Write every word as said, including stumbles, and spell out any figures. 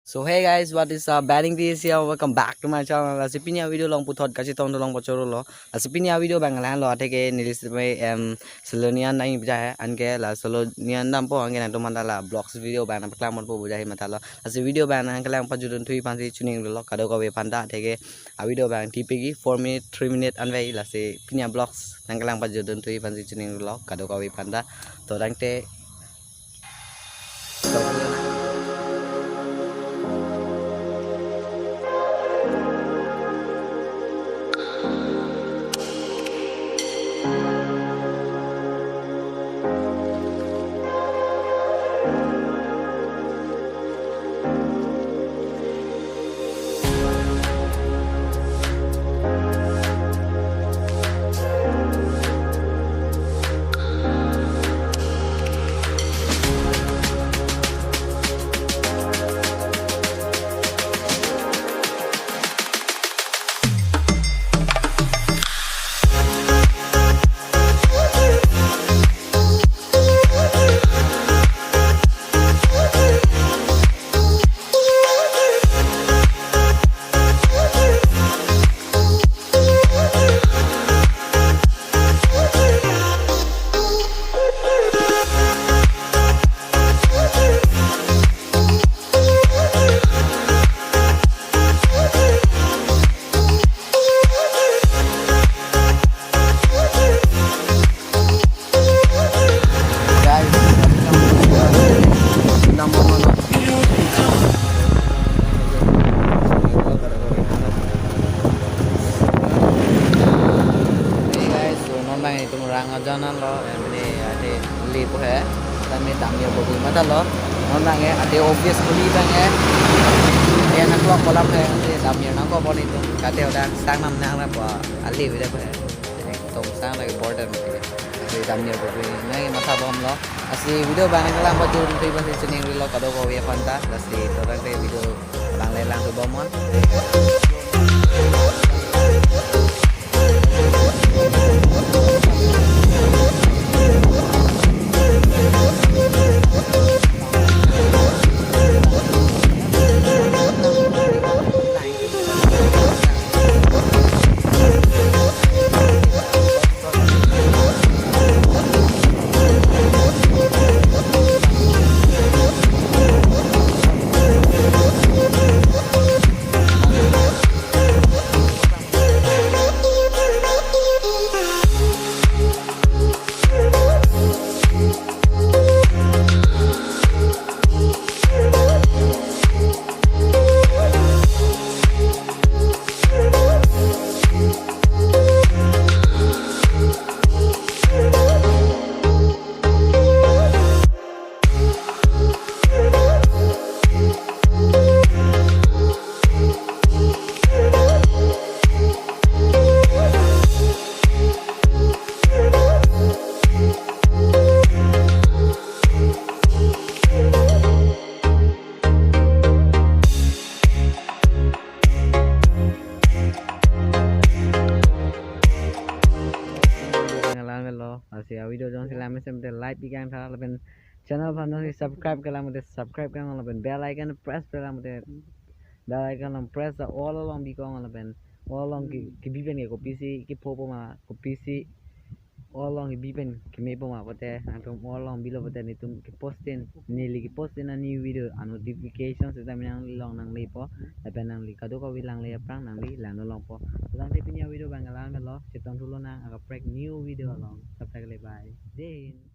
So hey guys, what is up? Banning T S here. Welcome back to my channel. Lasi pini a-video along puthot kachetongthu along pachorolo. Lasi pini a-video abang la-anlo, atheke neli sitame em salon an nangji pu he, anke la salon an dampo, anke nangtum aphanta la vlogs video abang nangpaklang ponpo pu he matha lo. Lasi video abang nangkelang pajutdun thuji aphansi choningrilo kadokave aphanta, atheke a-video abang thipegi, four minute, three minute anvai. Lasi pini a-vlogs nangkelang pajutdun thuji aphansi choningrilo kadokave aphanta. To tangte Hey guys, so non abang itum rang ajan lo, em, ne ade le pu he, tame damji pu matha lo, non abang e ade office kuli abang e, ten o'clock kolam he, ade damji nangkok pon itum, kate odak sang nam nang ra pu, ali vida pu he, tong sang lagi border. Ade damji pu nang matha bomlo. Lasi video abang nangkelang pajutdun thuji aphansi choningrilo kadokave aphanta. Lasi to tangte video abang le langthu bomnon. Nang lang lo, lasi a-video jongsi lang mesen te like pi kangtha lapen channel aphan jongsi subscribe ke lang mate subscribe kang lapen bell icon press ke lang mate bell icon along press ta all along bikang lapen all along ke, kebi pen ke kopisi kepho poma, kopisi all along kebi pen keme poma pote, nangtum all along bilo pote netum ke-post-in, neli ke-post-in a-new video a-notification sitame nangli along nanglepo, lapen nangli kadokave langle aphrang nangli langdun longpo. Tangte pini a-video abang la-anlo, chetongthu lonang akaprek new video along. Tab tak ke liye bye. Jai Hind.